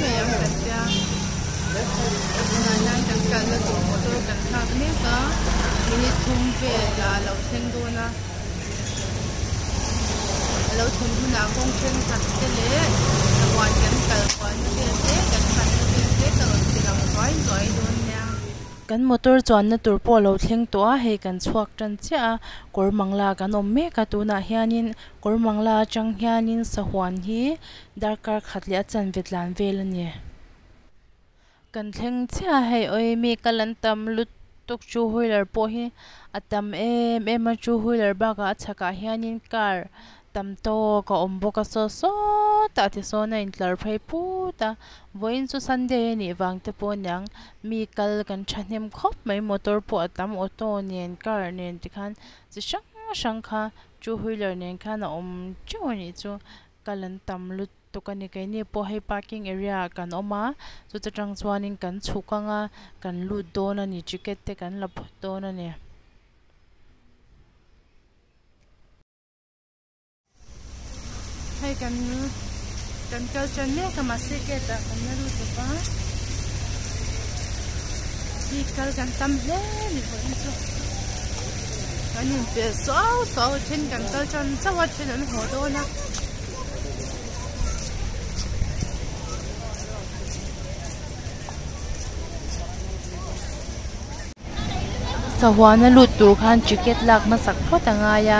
mai ang kan tia tunah hian kan kalna tur motor kan thlak mek a minute thum vel ah a lo thleng dawn a a lo thlen hunah kawng thenkhat te leh sahuan kan kal kualna vel te kan panna vel te ka rawn ti lang zuai zuai dawn nia. Kan motor chuanna tur pawh a lo thleng tawh a hei kan chhuak tan chiah a kawr mangla kan awm mek a tunah hianin kawr mangla atang hianin sahuan hi darkar khat leh a chanve tlan vel a ni. Kan thleng chiah a hei awi mi kal an tam lutuk two wheeler pawh hi a tam em em a two wheeler bakah a chhakah hianin car tam tawk a awm bawk a saw sawtah ti sawn a intlar phei put a vawiin chu sunday a nih vang te pawh a niang mi kal kan thahnem khawp mai motor pawh a tam auto nen car nen tikhan chi hrang hrang kha two wheeler nen khan a awm teuh a nih chu kal an tam lutuk. Tuk a ni keini pawh hei parking area ah kan awm a chuta tang chuanin kan chhuk ang a kan lut dawn a ni ticket te kan la phawt dawn a ni. Hei kan kan kal tan mek a mahse gate ah kan la lut lo va mi kal kan tam hle a ni vawiin chu kan inpelh suau suau a then kan kal tan chauh a then an haw dawn a. Sahuana lut tur khan ticket lak hmasak phawt a ngai a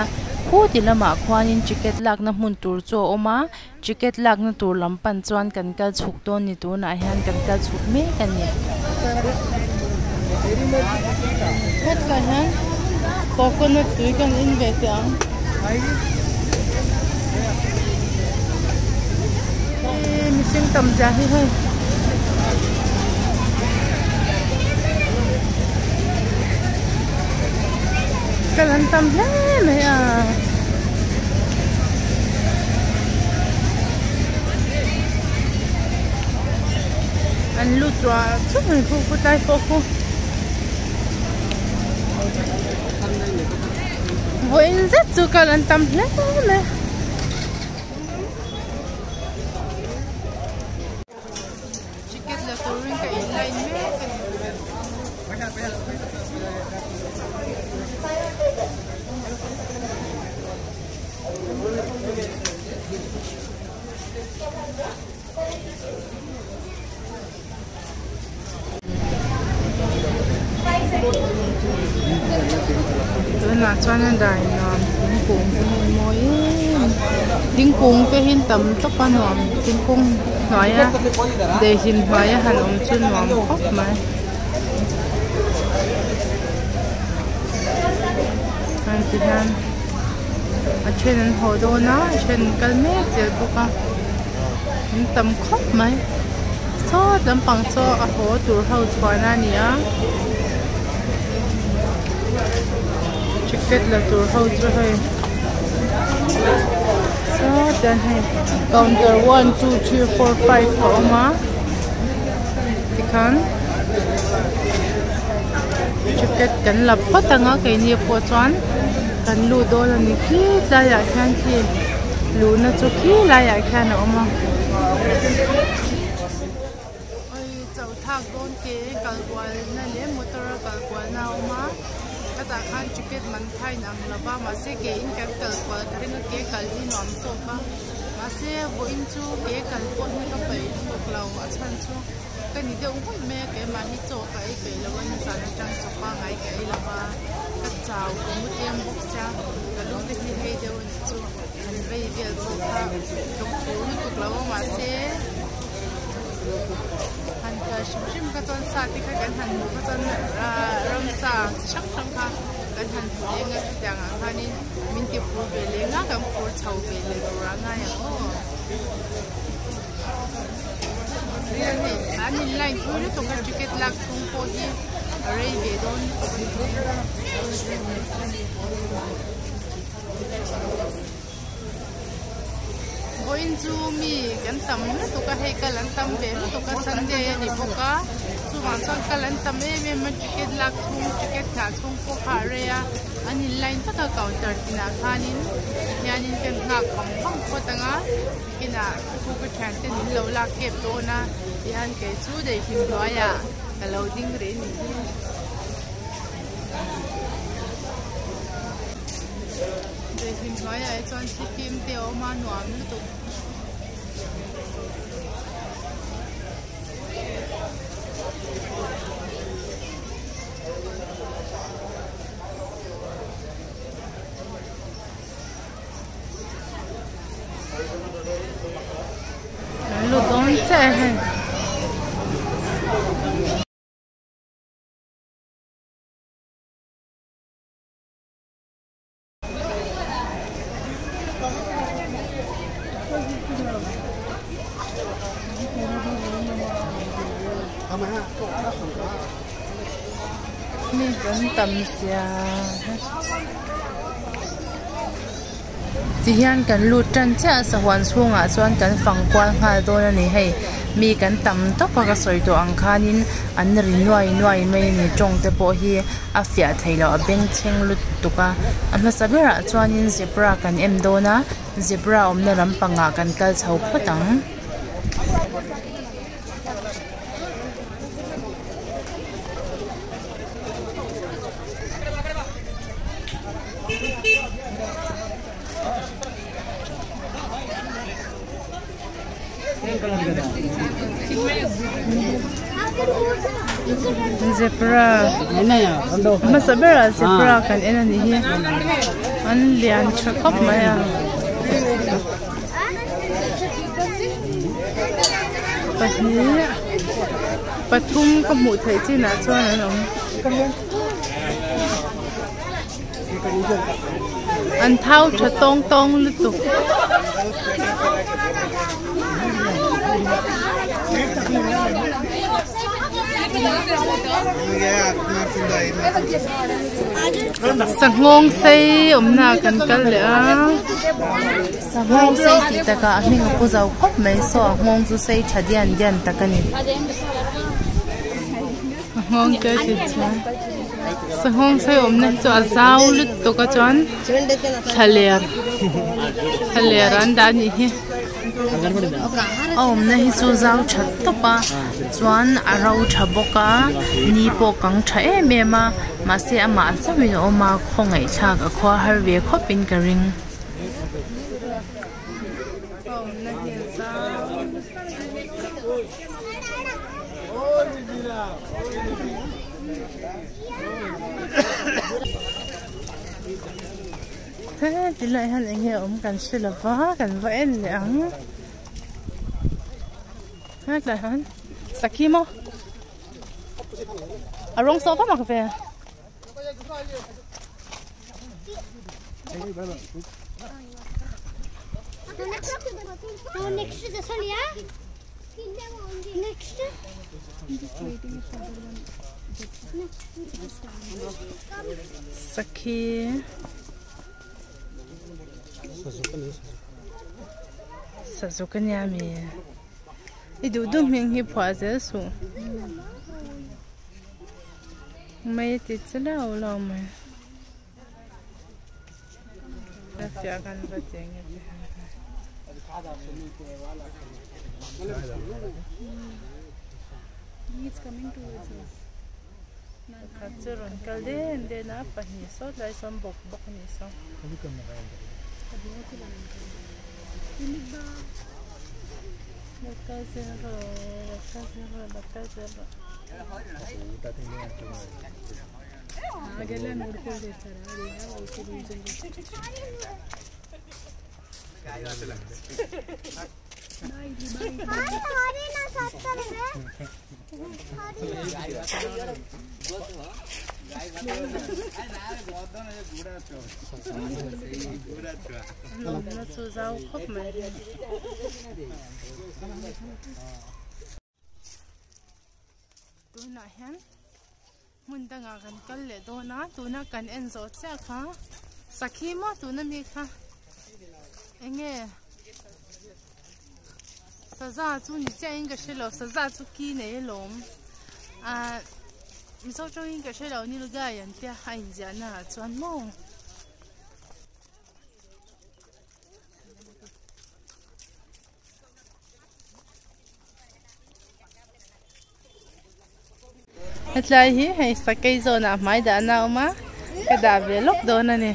khuti lamah khuanin ticket lakna hmun tur chu a awm a ticket lakna tur lam pan chuan kan kal chhuk dawn ni tunah hian kan kal chhuk mek a ni. Hetlai hian coconut tui kan in ve teh ang. Hei mihring tam zia hi hei. Kal an tam hle mai a. An lut chua chuk mai khu khu tlai pawh khu. Vawiin zet chu kal an tam hle mai. Ticket la turin ka in line mek a ni. Tunah chuan a dai nuam thingkung te hi mawi em thingkung te hi tam tawp a nuam thingkung hnuaia daihlim hnuaia han awm chu nuam khawp mai hei ti hian a then an haw dawn a a then an kal mek zel bawk a an tam khawp mai saw lampang saw a haw tur ho chhuahna a ni a ticket la tur ho chu hei saw tian hei counter one two three four five a awm a tikhan ticket kan la phawt ang a keini pawh chuan kan lut dawn a ni khi tlaiah khian khi luhna chu khi laiah khian a awm a. Oi chauh thlak dawn ke kal kualna leh motor a kal kualna a awm a hetah khan ticket man kha a inang lo va mahse ke in kan kal kual ka ring a ke kal hi nuam zawk a mahse vawiin chu ke kal pawh hi ka peih lutuk lo a chhan chu ka ni deuh nghulh mai a keimah hi chaw ka ei peih lo a nizan atang chaw pangngai ka ei lo va ka chau ka mu tlem bawk sia ka lu te hi hei deuh a nih chu han vei vel pawh kha ka phur lutuk lo a mahse han kal hrim hrim kha chuan sa te kha kan han hmuh kha chuan ahh ramsa chi hrang hrang kha kan han hmu leng a chutiang ah khanin min ti phur ve leng a kan phur chho ve leh tur a ngai ang aw an in line thui lutuk a ticket lak chhung pawh hi a rei ve dawn lutuk a ni. Vawiin chu mi kan tam lutuk a hei kal an tam ve lutuk a sunday a ni bawk a. Chuvang chuan kal an tam em em a ticket lak chhung ticket nghah chhung pawh kha a rei a an in line vak a counter tinah khanin hianin kan nghak vang vang phawt ang a kinah khu ka thian ten min lo lak kep dawn a tihian kei chu daihlim hnuaiah ka lo ding rih a nih hi. Daihlim hnuaiah hi chuan thifim te a awm a nuam lutuk. Kan lut dawn chiah e hei. Mi kan tam sia Tihian kan lut tan chiah a sahuan chhungah chuan kan fang kual nghal dawn a ni hei mi kan tam tawp a ka sawi tawh ang khanin an ri nuai nuai mai a ni tawng te pawh hi a fiah theih loh a bengchheng lutuk a a hmasa berah chuanin zebra kan en dawn a zebra awmna lampangah kan kal chho phawt ang. Zebra hmasa berah zebra kan en a nih hi an lian tha khawp mai a pahnih pathum ka hmuh theih chinah chuan an awm. An thau tha tawng tawng lutuk. Sanghawng sei awmna ah kan kal leh a. Sanghawng sei tih takah a hming a pu zo khawp mai saw a nghawng chu sei tha dian dian tak a ni. A nghawng te a ti chuan sanghawng sei awmna hi chu a zau lutuk a chuan thlaler thlaler an dah a nih hi a awmna hi chu zau tha tawp a chuan a ro tha bawk a ni pawh kang tha em em a mahse amah chauhin a awm a khawngaih thlak a khua har ve khawp in ka ring. A awmna hi a zau He tilai hian eng nge awm kan hre lova kan va en leh ang hetlai hian sakhi maw a rawng saw vak mak ve. Sakhi sazuk ania mi i duh duh hming hi phuah zel suh. Mai ti che lo lo mai a fiah kan va cheng e ti pakhat chu rawn kal den den a pahnih sawt lai sawn bawk bawk a nih saw. Lo kal zel rawh lo kal zel rawh lo kal zel rawh. Lawmna chu zau khawp mai. Tunah hian hmun dangah kan kal leh dawn a tuna kan en zawh chiah kha sakhi maw tuna mi kha eng nge saza chu ni chiah in ka hre lo saza chu ki nei alawm. Ahh mizo tawngin ka hre lo nilgai an tia a inziah na ah chuan maw. Hetlai hi hei sakei zawnah hmai dahna a awm a ka dah ve lawk dawn a ni.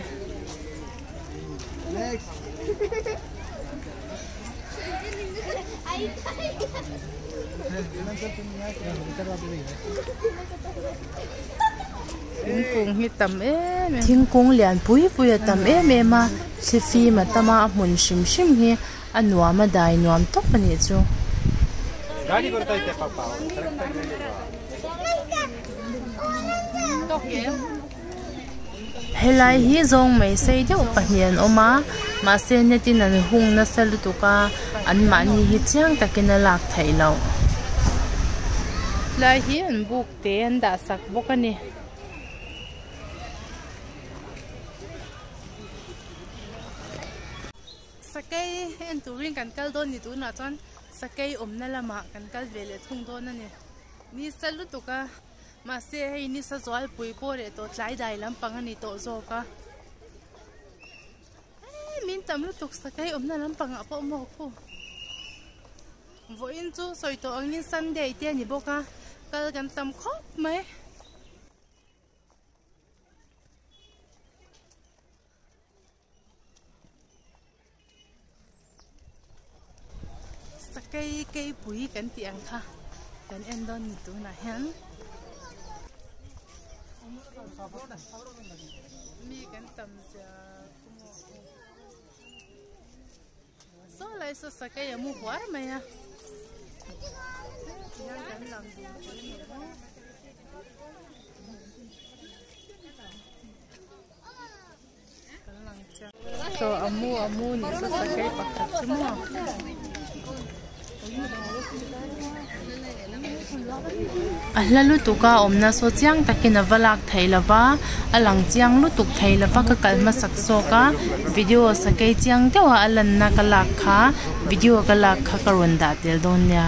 Thingkung hi tam em em. Thingkung lian pui pui a tam em em a thlifim a tam a a hmun hrim hrim hi a nuam a dai nuam tawp a nih chu. Helai hi zawng mai sei deuh pahnih an awm a mahse net in an hung nasa lutuk a an mahni hi chiang takin a lak theih loh. Helai hi an buk te an dah sak bawk a ni. Sakei en turin kan kal dawn ni tunah chuan sakei awmna lamah kan kal ve leh thung dawn a ni. Nisa lutuk a mahse hei nisa zualpui pawh leh tawh tlai dai lampang a ni tawh zawk a. Eee min tam lutuk sakei awmna lampangah pawh maw khu. Vawiin chu sawi tawh angin Sunday te a ni bawk a kal kan tam khawp mai. Sakei keipui kan tih ang kha kan en dawn ni tunah hian mi kan tam zia saw lai saw sakei a mu huar mai a tihian kan lang dun thei a ni maw. Saw a mu a mu nih chu sakei pakhat chu maw. A hla lutuk a awmna saw chiang takin a va lak theih lo va a lang chiang lutuk thei lo va ka kal hmasak zawk a video sakei chiang deuh a a lanna ka lak kha video ka lak kha ka rawn dah tel dawn nia.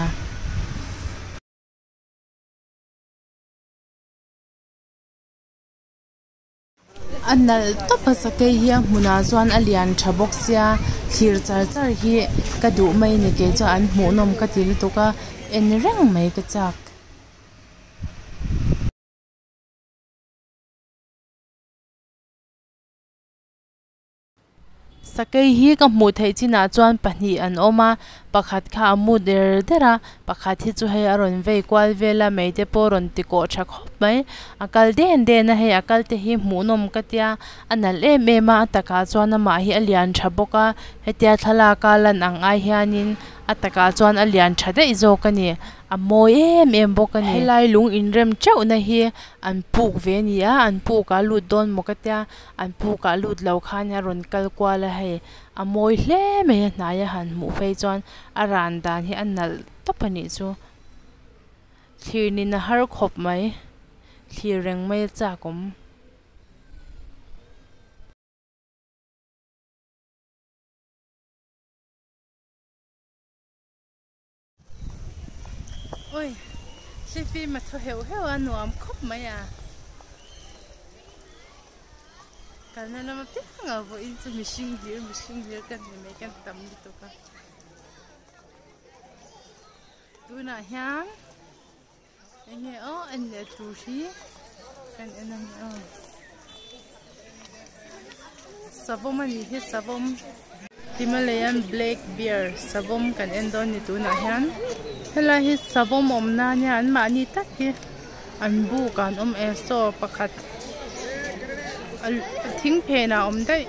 A nalh tawp a sakei hi a hmunah chuan a lian tha bawk sia thlir char char hi ka duh mai a ni kei chuan an hmuhnawm ka ti lutuk a en reng mai ka chak. Sakei hi ka hmuh theih chinah chuan pahnih an awm a pakhat kha a mu der der a pakhat hi chu hei a rawn vei kual vel a mei te pawh a rawn ti kawh tha khawp mai a kal den den a hei a kal te hi hmuhnawm ka tia a nalh em em a a takah chuan amah hi a lian tha bawk a hetia thlalak a lan ang ai hianin a takah chuan a lian tha daih zawk a ni a mawi em em bawk a ni helai lung inrem teuh na hi an puk ve a ni a an puk ah a lut dawn maw ka tia. An pukah lut lo khan a rawn kal kual a hei a mawi hle mai a hnai a han hmuh phei chuan a ran dan hi a nalh tawp a nih chu thlir nin a har khawp mai thlir reng mai a chak awm. Ui thlifim a thaw heuh heuh a nuam khawp mai a kalna lama piang a vawiin chu mihring hlir mihring hlir kan ni mai kan tam lutuk a tunah hian eng nge aw en leh tur hi kan en a ni aw savawm a nih hi savawm. Himalayan black bear savawm kan en dawn ni tunah hian helai hi savawm awmna ania an mahni tak hi an buk ah an awm e saw pakhat thing phenah a awm daih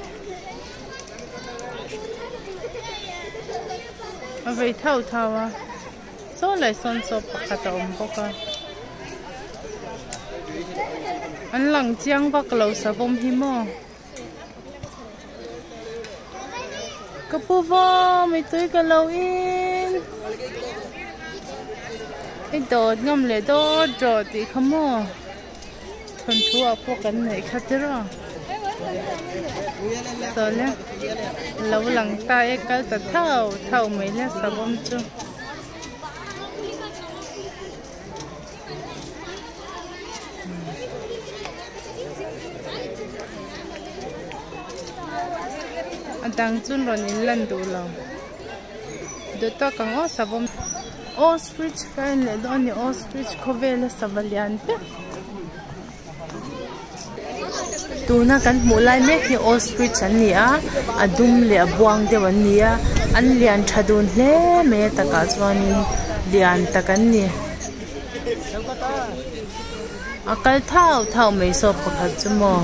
a vei thau thau a saw leh sawn saw pakhat a awm bawk a an lang chiang vak lo savawm hi maw. Ka pu vaw mipui ka lo in i dawt ngam leh dawt rawh tih kha maw thawnthu ah pawh kan neih kha tiraw saw le lo lang ta e kal ta thau thau mai le savawm chu. dang chu an rawn inlan duh lo duh tawk ang aw savawm ostrich ka en leh dawn a ni ostrich khawvela sava lian ber. Tuna kan hmuh lai mek hi ostrich an ni a a dum leh a buang deuh an ni a an lian tha dun hle mai a takah chuanin lian tak an ni a kal thauh thauh mai saw pakhat chu maw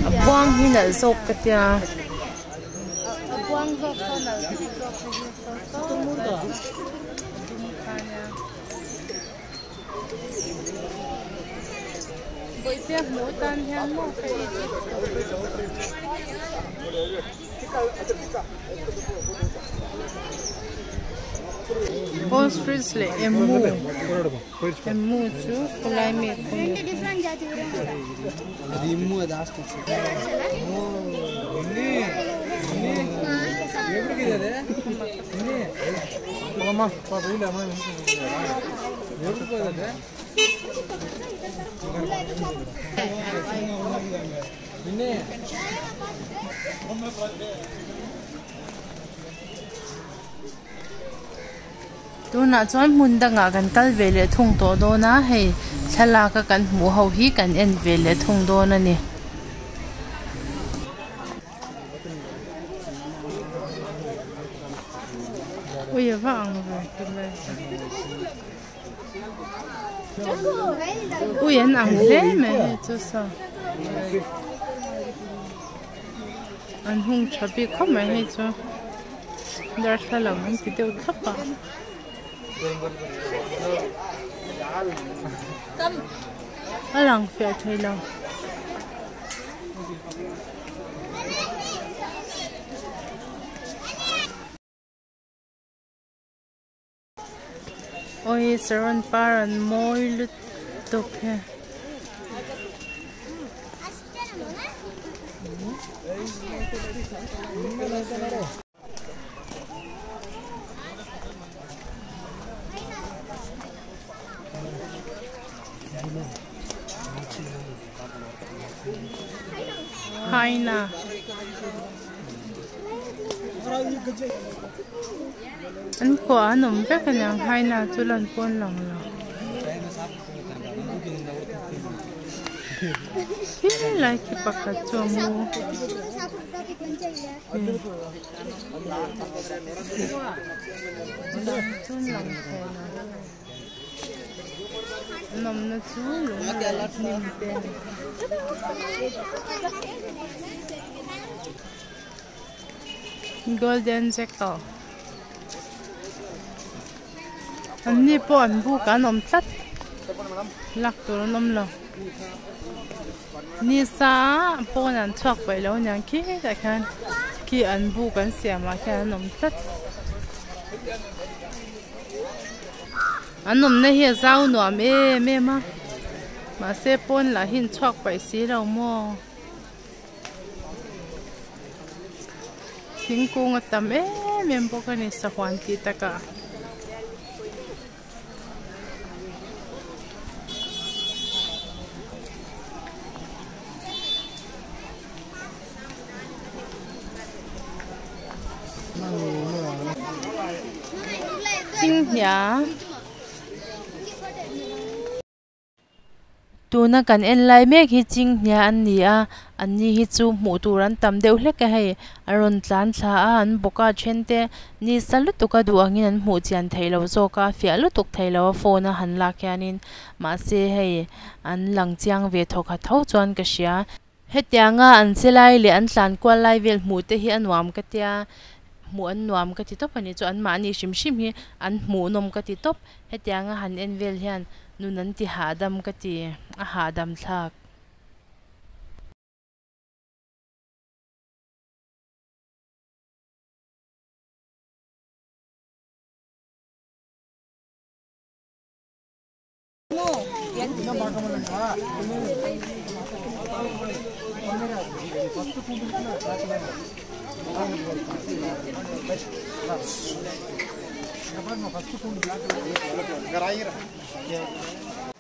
a buang hi nalh zawk ka tia. Bawihtea hmuh atan hian maw ka ei tih Ostrich leh emu emu chu khawlai mi khaw Tunah chuan hmun dangah kan kal ve leh thung tawh dawn a hei thlalak a kan hmuh ho hi kan en ve leh thung dawn a ni. Ui a va ang ve Ui an ang hle mai hei chu saw an hung tha bik khawp mai hei chu darthlalang an ti deuh thlap a. A lang fiah thei lo. Awi saron par an mawi lutuk he. Haina. An kua an awm vek aniang haina chu lan pawn lang lo. Helai khi pakhat chu a mu. Dang chu an lang thei lo. An awmna chu lung leh hnim te a ni. Golden jackal an ni pawh an buk ah an awm tlat lak tur an awm lo nisa pawn an chhuak paih lo aniang khi tah khian khi an buk an siam ah khian an awm tlat an awmna hi a zau nuam em em a mahse pawn lah hi an chhuak paih si lo maw. Thingkung a tam em em bawk a ni sahuan tih takah. Chinghnia. Tuna kan en lai mek hi chinghnia an ni a an ni hi chu hmuh tur an tam deuh hlek a hei a rawn tlan thla a an bawk a then te ni sa lutuk a duh angin an hmuh chian theih loh zawk a fiah lutuk theih loh a phone a han lak hianin mahse hei an lang chiang ve thawkhat tho chuan ka hria. Hetianga an che lai leh an tlan kual lai vel hmuh te hi a nuam ka tia hmuh an nuam ka ti tawp a ni chu an mahni hrim hrim hi an hmuh nawm ka ti tawp hetianga han en vel hian nun an ti hahdam ka ti a hahdam thlak.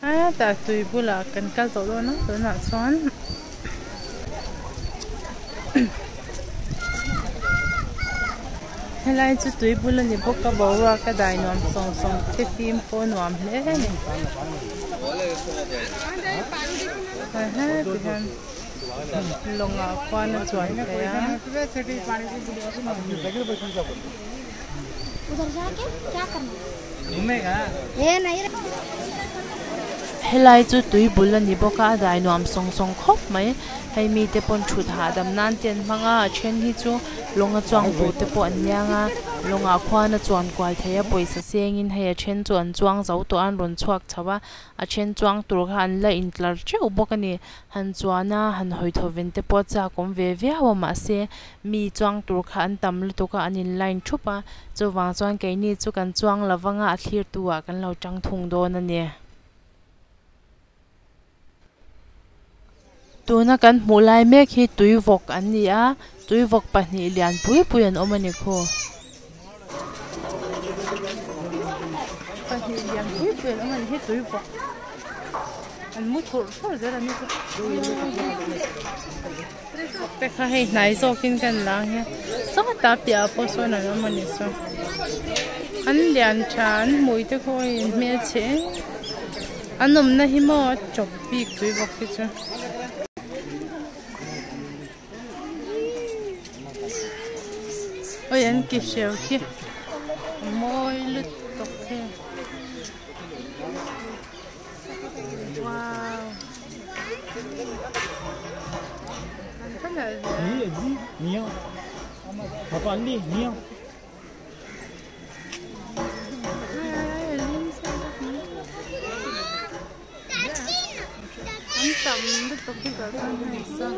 Hetah tui bulah kan kal tawh dawn a tunah chuan. Helai chu tui bul a ni bawk a boruak a dai nuam sawng sawng thifim pawh a nuam hle a ni tihian lawng ah khuan a chuan theih a. Helai chu tui bul a ni bawk a a dai nuam sawng sawng khawp mai hei mite pawn thut hahdam nan te an hmang a a then hi chu lawng a chuang tur te pawh an niang a lawngah khuan a chuan kual theih a pawisa sengin hei a then chu an chuang zo tawh a an rawn chhuak chho a a then chuang tur kha an la intlar teuh bawk a ni han chuan a han hawi thaw ven te pawh a chak awm ve viau a mahse mi chuang tur kha an tam lutuk a an in line thup a chuvang chuan keini chu kan chuang lo vang a a thlir tu ah kan lo tang thung dawn a ni. Tuna kan hmuh lai mek hi tui vawk an ni a tui vawk pahnih lian pui pui an awm a ni khaw. Pahnih lian pui pui an awm a ni hi tui vawk an mu thurh thurh zel a ni chu te kha hei hnai zawkin ka en la ang hian sawtah piahah pawh sawn an awm a ni saw an lian tha an hmui te khaw a in hmelchhe em an awmna hi maw a chawp bik tui bawk hi chu. Oi an ki hreu khi a mawi lutuk hei wow An tam lutuk hi tah chuan hei saw.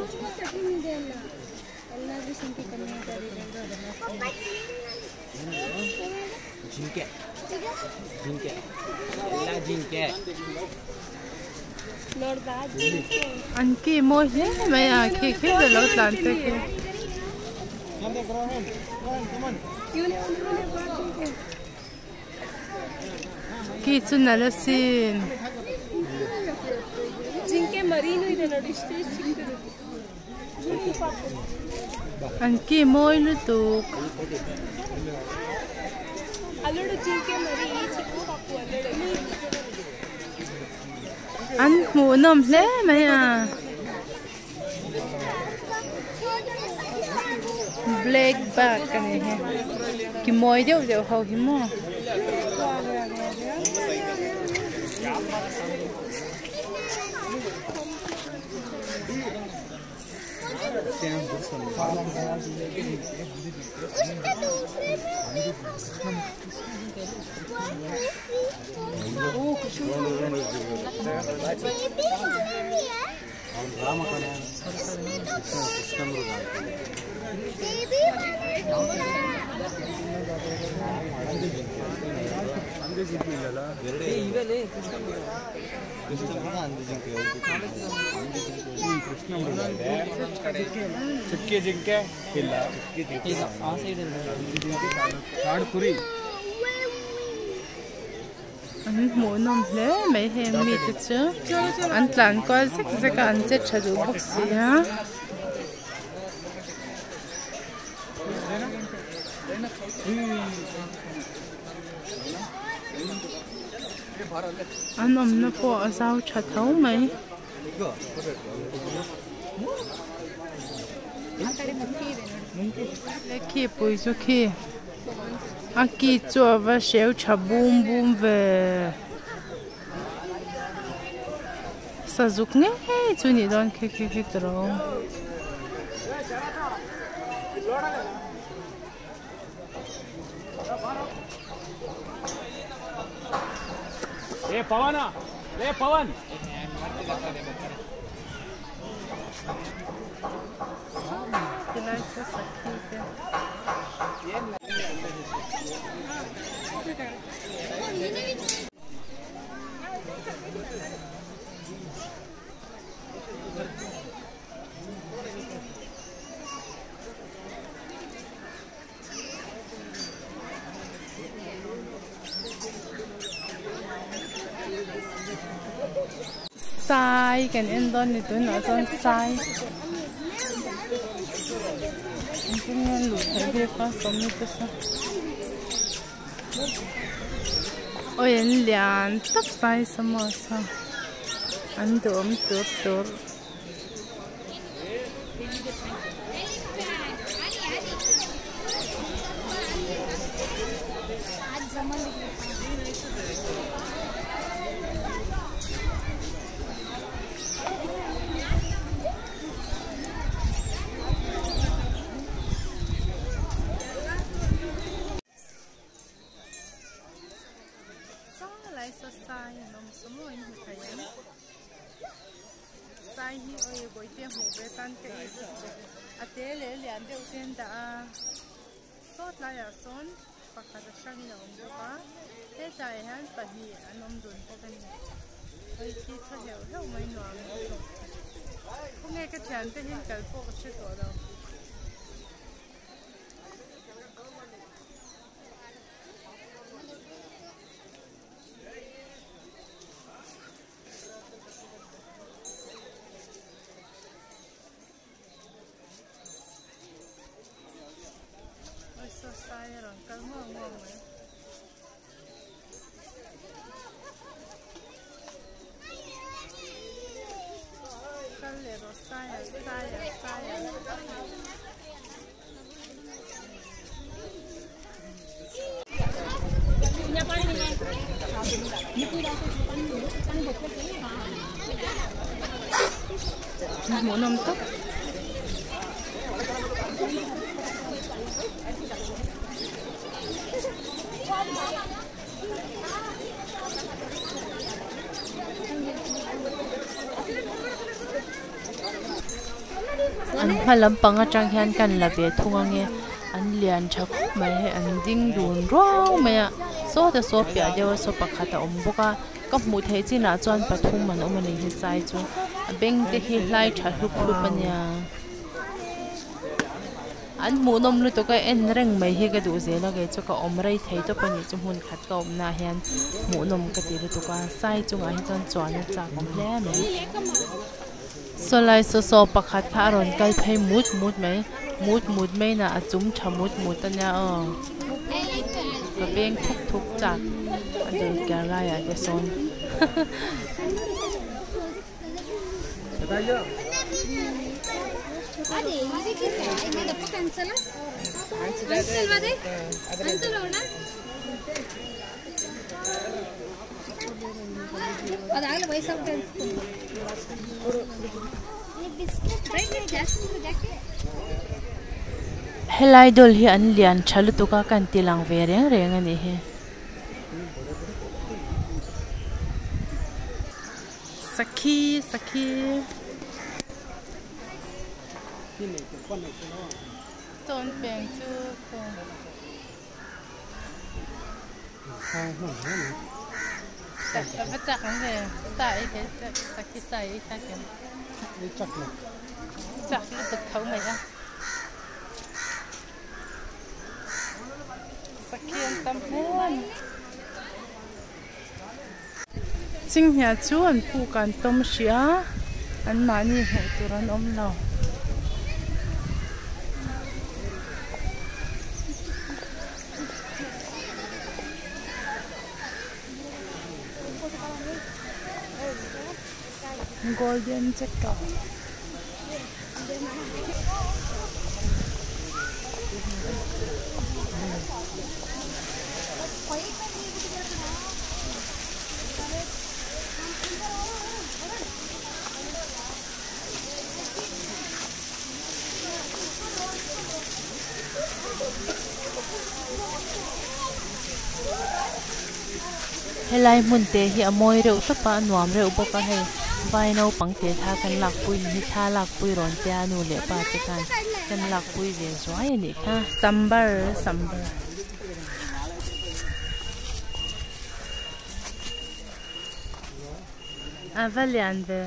An ki mawi hle mai a khi khi te lo tlan te khi. Ki chu nalh asin. An ki mawi lutuk. An hmuh nawm hle mai a. Black bag a ni hi ki mawi deuh deuh ho hi maw. An hmuh nawm hle mai heng mite chu an tlan kual zek zek a an che tha duh bawk si a. An awmna pawh a zau tha tho mai. Khi pui chu khi a ki chu a va hreu tha bum bum ve sazuk ngei chu nih dawn khi khi khi tawrh. Tilai chu sakhi te. Sai kan en dawn ni tunah chuan sai engtin nge luh theih bik a sawmni te saw awi an lian tak mai samosa an duhawm tur tur. Saw lai saw sai an awm saw maw in hmu thei em sai hi awi bawihte hmuh ve tan ka ei a te leh lian deuh te an dah a saw tlaiah sawn pakhat a hrangin a awm bawk a hetlaiah hian pahnih an awm dun bawk a ni hei khi thaw heuh heuh mai nuam khawnge ka thiante hian kal pawh ka hre tawh lo. Oi saw sai a rawn kal nguang nguang mai. Kal leh rawh sai a sai a sai a. Hmuhnawm tak. An hma lampang atang hian kan la ve thung ange an lian tha khawp mai hei an ding dun ruau mai a sawta saw piah deuh a saw pakhat a awm bawk a ka hmuh theih chinah chuan pathum an awm a ni he sai chu a beng te hi hlai tha hlup hlup a nia an hmuhnawm lutuk a en reng mai hi ka duh zel a kei chu ka awm rei thei tawp a nih chu hmun khat ka awm naah hian hmuhnawm ka ti lutuk a sai chungah hi chuan chuan a chak awm hle mai. Saw lai saw saw pakhat kha a rawn kal phei mut mut mai mut mut mai inah a chum tha mut mut a nia aw ka veng thuk thuk chak a dawr kiar laiah te sawn Helai dawl hi an lian tha lutuk a kan ti lang ve reng reng a nih hi. Sakhi sakhi. Chawn peng chu khaw. Va chak ang ve sa ei thei sakhi sa ei kha ken chak lutuk tho mai a sakhi an tam hle a ni chinghnia chu an puk an tawm hrih a an mahni hmuh tur an awm lo. Golden jackal. Helai hmun te hi a mawi reuh tawp a a nuam reuh bawk a hei vai naupang te thla kan lakpui ni hi thla lakpui rawn tia nu leh pa te khan kan lakpui ve zuai a nih kha. Sambar sambar. A va lian ve.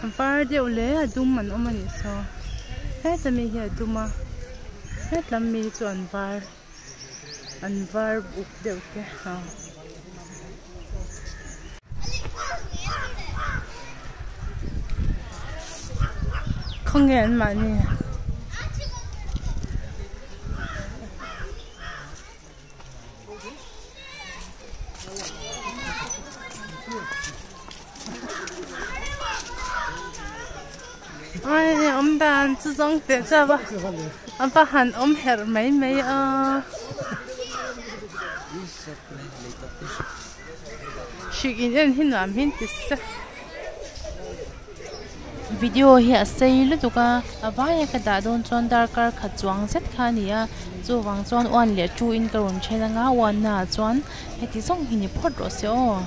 A var deuh leh a dum an awm a nih saw. Heta mi hi a dum a hetlam mi hi chu an var an var uk deuh te aw. Khawnge an mahni. Ai awm dan chu zawng teh chauh a a va han awm herh mai mai a. Hrik in en hi nuam hi ti se. Video hi a sei lutuk a, a vaia ka dah dawn chuan darkar khat chuang zet kha a ni a, chuvang chuan one leh two in ka rawn then anga one naah chuan heti zawng hi ni phawt rawh se aw.